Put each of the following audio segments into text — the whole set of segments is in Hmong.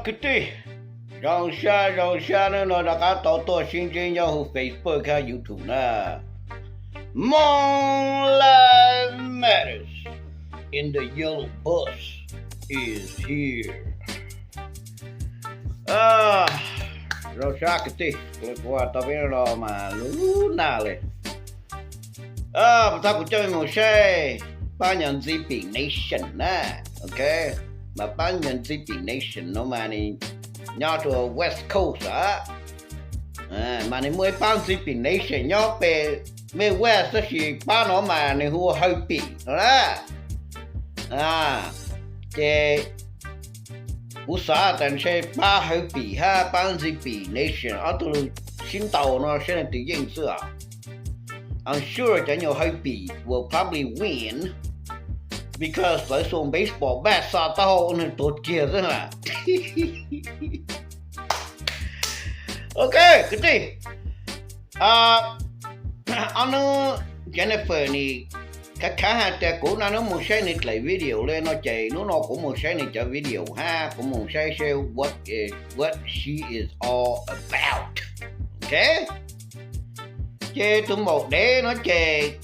Kwv tij, zoo sab zoo sab hnub no rov qab tau tuaj sib ntsib nyob hauv Facebook thiab YouTube na. Hmong Lives Matters in the Yellow Bus is here. Zoo sab kwv tij, kuv tau peb no mas lub nag li. Tag kuv coj mus saib pab nyuag Ntxwg Pim Nation na, ok, mas pab nyuag Ntxwg Pim Nation no mas nws nyob rau West Coast a, mas nws muaj ib pab Ntxwg Pim Nation nyob pem Midwest tab sis pab no mas nws hu ua Hawj Pim no na. Ces kuv xav tias ntshe pab Hawj Pim hab pab Ntxwg Pim Nation ob tug sib ntaus no saib leej twg yeej xwb os. I'm sure cov nyuag Hawj Pim will probably win because lawv xuas baseball bat xa taub hau ua neeg tuag kiag xwb na. Ok, kwv tij, ob hnub Jennifer nim khav khav hais tias kuv niaj hnub mus saib nws dlaim video li no ces hnub no kuv mus saib nws cov video hab kuv mus saib seb what is, what she is all about. Ok, ces tus maum dev no ces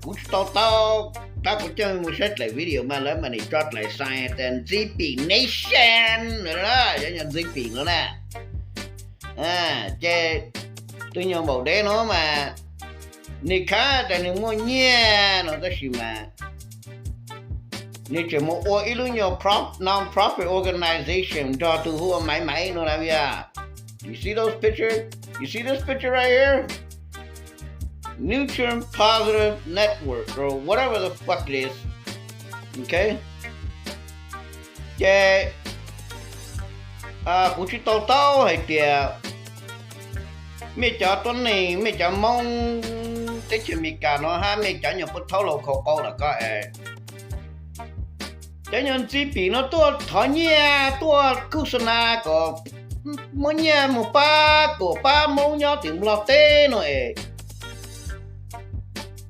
kuv tsis tau taub, tab kuv coj mus saib dlaim video mas lawv mas nim tso dlaim sign tias Ntxwg Pim Nation no, cov nyuag Ntxwg Pim no na. Ces tus nyuag maum dev no mas nws khav tias nws muaj nyiaj no tab sis mas nws tseem mus ua ib lub nyuag non-profit organization nrog tus hu ua Maiv Maiv no na. You see those pictures? You see this picture right here? Nutrient Positive Network or whatever the fuck it is. Ok, ces kuv tsis tau taub hais tias mej cov tuab neeg, mej cov Hmoob teb chaws Amelikas no hab mej cov nyuag pub thaub laus khaus qau lawm ko es cov nyuag Ntxwg Pim no tuaj thov nyiaj, tuaj kuj xa na kom muab nyiaj mus pab, kom pab Hmoob nyob tim Nplog teb no es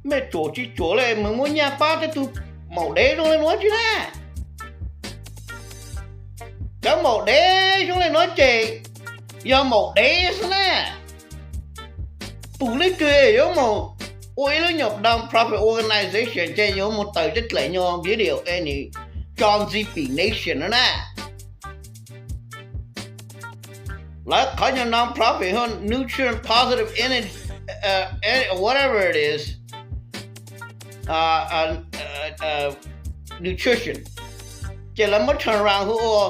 mej tsuam tsis tsuam li mus muab nyiaj pab tej tug maum dev zoo li nuav tsi na. Cov maum dev zoo li nuav ces yog maum dev xwb na. Pum leej twg yuav mus ua ib lub nyuag non-profit organization ces yuav mus tawm tej dlaim nyuag video es nws tso Ntxwg Pim Nation no na. Lawv qhov nyuag non-profit hu nutrient positive energy, whatever it is, nutrition, ces lawv muab turn around hu ua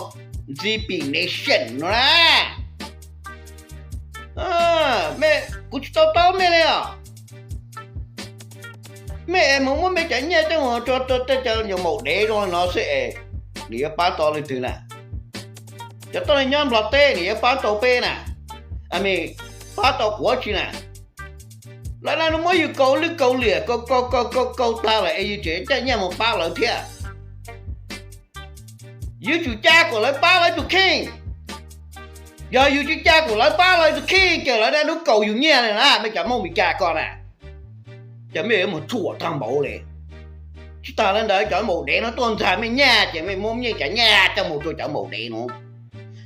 Ntxwg Pim Nation no na. Mej, kuv tsis tau taub mej li os. Mej es mus muab mej cov nyiaj coj mus rau tej cov nyuag maum dev zoo li no xwb es nws yuav pab tau leej twg na? Cov tuab neeg nyob Nplog teb nws yuav pab tau peb na? I mean, pab tau kuv tsi na? Lawv na, nws muab yus kaus lwj kaus liam, kaus kaus kaus kaus kaus tag lawm es yus tseem coj nyiaj mus pab lawv thiab. Yus tsum ca kom lawv pab lawv tus kheej. Yog yus tsis ca kom lawv pab lawv tus kheej ces lawv na nub kaus yus nyiaj li na, mej cov Hmoob Meskas ko na. Ces mej yuav mus ruam tag npaum li. Tsis tas li ntawd cov maum dev no tuaj ntxag mej nyiaj ces mej muab mej cov nyiaj coj mus rau cov maum dev no.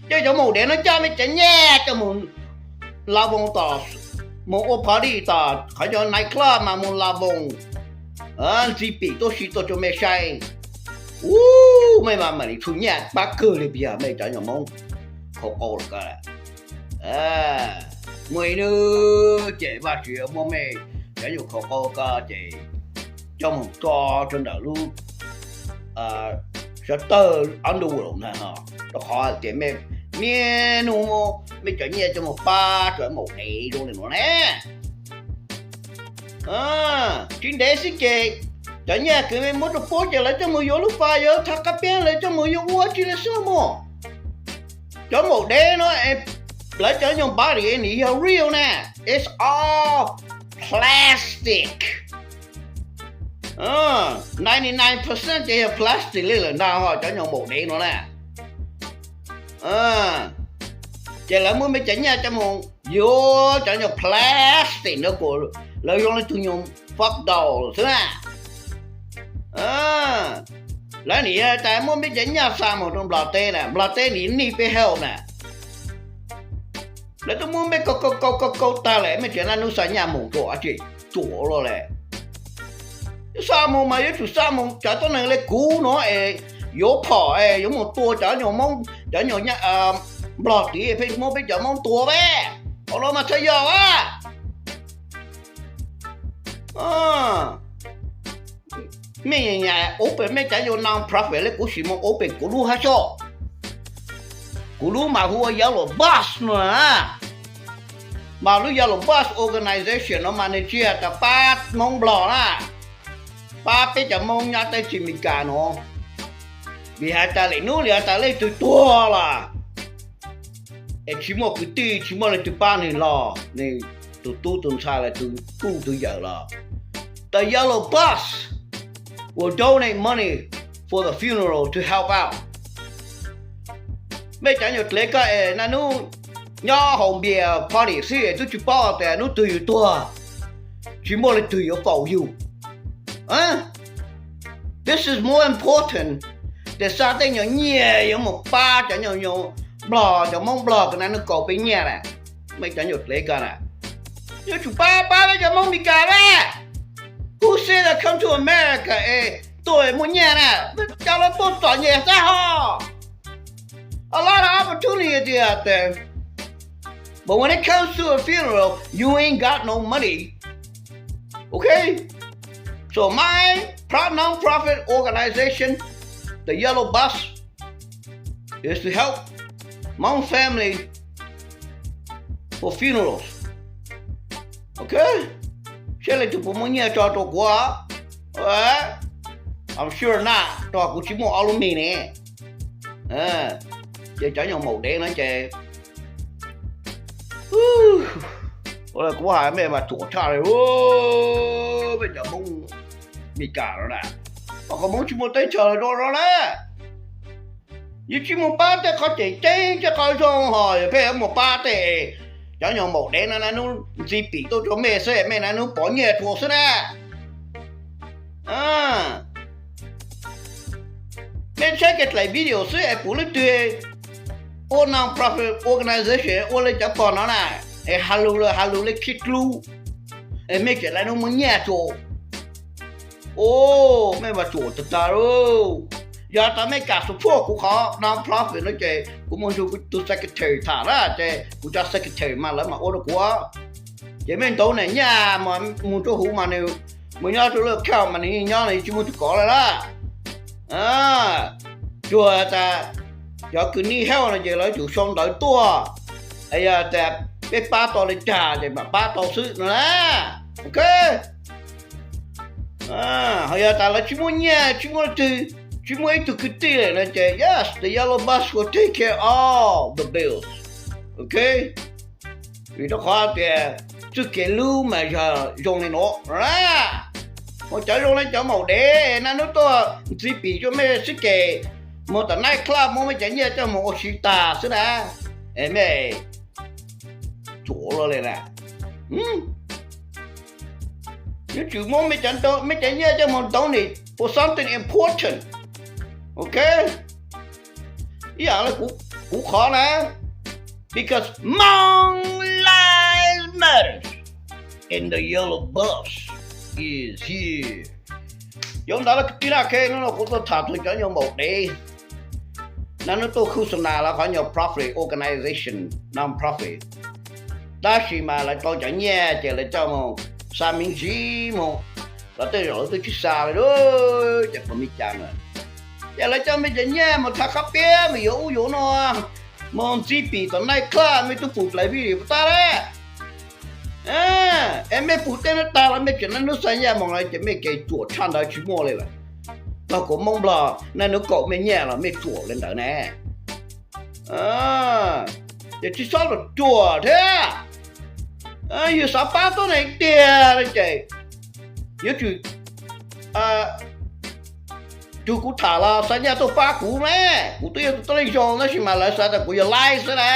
Coj cov maum dev no coj mej cov nyiaj coj mus la voos tom, mus ua party tom qhov cov night club mas mus la voos, Ntxwg Pim tuaj si tuaj rau mej saib. Ub, mej mas mam li tshuav nyiaj pab kawg li, yog mej cov nyuag Hmoob khaus qau lawm ko. Muaj ib hnub ces Vajtswv yuav muab mej cov nyuag khaus qau ko ces coj mus tso rau ntawm lub sawv tawg underworld na, rau qhov tias mej niaj hnub muab mej cov nyiaj coj mus pab cov maum dev zoo li no ne. Tsis ntev xwb ces cov nyiaj kws mej muab rau puab ces lawv coj mus yuav lub fais, yuav thav qab piab, lawv coj mus yuav ua tsi li xwb mog. Cov maum dev no, lawv cov nyuag body nws yog real na, it's all plastic. Ninety nine percent ces yog plastic li lawm ntag ho cov nyuag maum dev no na. Ces lawv muab mej cov nyiaj coj mus yuav cov nyuag plastic no kom lawv zoo li tug nyuag fuck doll xwb na. Lawv nim tas muab peb cov nyaj xa mus rau Nplog teb na, Nplog teb nim nij peb hauj na. Lawv twb muab peb kau kau kau kau kau tag lawm, mej tseem naj nub xa nyaj mus rau dab tsi? Tsuam luaj li. Xa mus mas yuav tsum xa mus cov tuab neeg li kuv no es yuav phom es yuav mus tua cov nyuag Hmoob, cov nyuag Nplog tid pheej muab peb cov Hmoob tua peb. Qhov no mas txhaj yog a. Mej nyam nyam open mej cov yuav non-profit li kuv sim mus open kuv lub hab xyoj. Kuv lub mas hu ua Yellow Bus no na. Mas lub Yellow Bus organization no mas nws tsis yog tas pab Hmoob Nplog na, pab peb cov Hmoob nyob teb chaws Amelikas no. Vim hais tas lwm hnub li has tas leej twg tuag los es tsis muaj kwv tij, tsis muaj leej twg pab nws los, nws tus tub tus ntxhais los tus kuj tus yawm los, the Yellow Bus will donate money for the funeral to help out. Mej cov nyuag dlev koj es naj nub nyob haus npias party xwb es twb tsis paub tias hnub twg yus tuag, tsis muaj leej twg yuav faus yus. This is more important. Tes xa tej nyuag nyiaj yuav mus pab cov nyuag Nplog, cov Hmoob Nplog kws naj nub kaus peb nyiaj na. Mej cov nyuag dlev koj na, yuav tsum pab pab peb cov Hmoob Amelikas na. Who said that come to America es tuaj muaj nyiaj na? Cov lawv tuaj txom nyem xwb hos. A lot of opportunity out there. But when it comes to a funeral, you ain't got no money. Okay? So my pro- non-profit organization, the Yellow Bus, is to help Hmong family for funerals. Okay? Seb leej twg puas muaj nyiaj tso rau kuv. I'm sure not, rau kuv tsis muaj ob lub mis ne. Ces cov nyuag maum dev no ces, kuv hais mej mas tsuam tshaj li, peb cov Hmoob Amelikas no na, qhov Hmoob tsis muaj teb chaws rau no na. Yus tsis mus pab tej qhov tseem ceeb tej qhov zoo hos peb yuav mus pab tej, cov nyuag maum dev no naj nub ntxiv pim tuaj rau mej xwb mej naj nub pov nyiaj rua xwb na. Mej saib kev dlaim video xwb es puv leej twg ua non-profit organization ua li cov pog no na, es has lug lawm has lug li khib dlub, es mej tseem naj nub muaj nyiaj rua. Mej mas tsuam tag tag lauj. Yog tas mej kam support kuv qhov non-profit no ces kuv mus nrug kuv tus secretary tham na, ces kuv cov secretary mas lawv mam ua rau kuv. Ces mej ntau niam nyaj mus rau huv mas nws mus nyob rau lub account mas nws yeej nyob, nws tsis muaj tus kov lawm na. Tsuas tas cov kws need help no ces lawv tsum sau ntawv tuaj, es yog tas peb pab tau li cas ces mam pab tau xwb no na. Ok. Ho yog tas lawv tsis muaj nyiaj, tsis muaj leej twg, tsis muaj ib tug kwv tij lawm no ces yes, the Yellow Bus will take care all the bills. Ok. Vim rau qhov tias txuj kev hlub mas yog zoo li no na. Ua cov zoo li cov maum dev naj nub tuaj ntxiv pim rua mej sib kis, mus tom night club muab mej cov nyiaj coj mus ua siv tag xwb na. Es mej tsuam luaj li na. Yuav tsum muab mej cov nyiaj coj mus donate for something important. Ok. Ib yam li kuv qhov na, because my life matters and the Yellow Bus is here. Yog ntawd lawm kwv tij na, ok, hnub no kuv tuaj tham txug cov nyuag maum dev, naj nub tuaj khus xa nas lawv qhov nyuag profit organization, non-profit. Tab sis mas lawv tau cov nyiaj ces lawv coj mus xa me ntsis mus, los tej zaum lawv twb tsis xa li lauj, ces qhov me cas na. Ces lawv coj mej cov nyiaj mus tha qab piab, mus yuav ub yuav no, mus ntxiv pim tom night club, mej twb pum dlaim video puas tag lawm. Es mej pum tej no tag los mej tseem naj nub xa nyiaj mus lawm ces mej kev tsuam tshaj ntawd tsis muaj li lawm. Tog kuv Moob Nplog naj nub kaum mej nyiaj los mej tsuam li ntawd ne. Ces tsis txhob los tsuam thiab. Yus xav pab tuab neeg tiag ces yuav tsum, tug kuv tham los xa nyiaj tuaj pab kuv me, kuv twb yog tus tuab neeg zoo tab sis mas lawv xav tas kuv yog laib xwb na.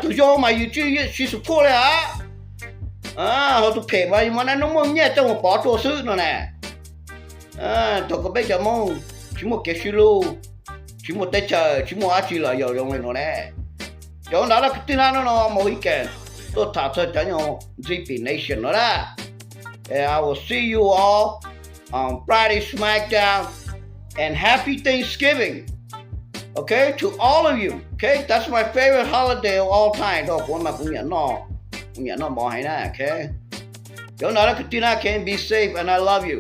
Tus zoo mas yus tsis support li a, ho tus phem mas yus mas naj nub muaj nyiaj coj mus pov rua xwb no na. Thaum kawg peb cov Hmoob tsis muaj kev sib hlub, tsis muaj teb chaws, tsis muaj dab tsi los yog zoo li no ne. Cov ntawd kwv tij na, no no Mahuiken tuaj tham txog cov nyuag Zipin Nation no na. And I will see you all on Friday SmackDown. And happy Thanksgiving, okay, to all of you. Okay, that's my favorite holiday of all time. Rau kuv mas kuv nyiam noj, kuv nyiam noj mov heev na. Okay, cov ntawd kwv tij na, okay, be safe and I love you.